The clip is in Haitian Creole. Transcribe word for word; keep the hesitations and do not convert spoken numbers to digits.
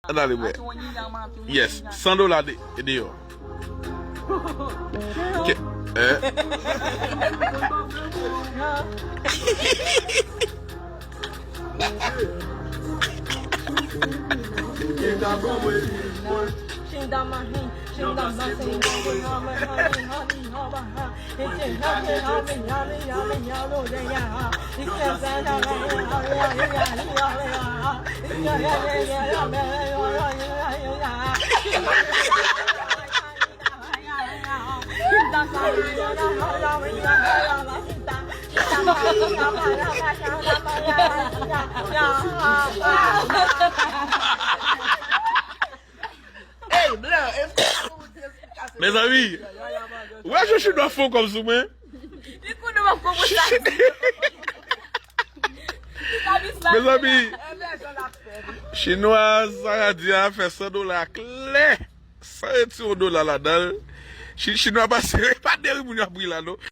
Ann ale, bwè. Yes, san dola de, deyò. Ke, eh? Mezanmi, ou wè jan chinwa fè yon kòb sou mwen? Li konnen w ap konprann sa. Mezanmi, chinwa sa a di a fè san dola klè, san retire yon dola ladan l. Chi- Chinwa pase, pa de ri moun yo ap ri la, non.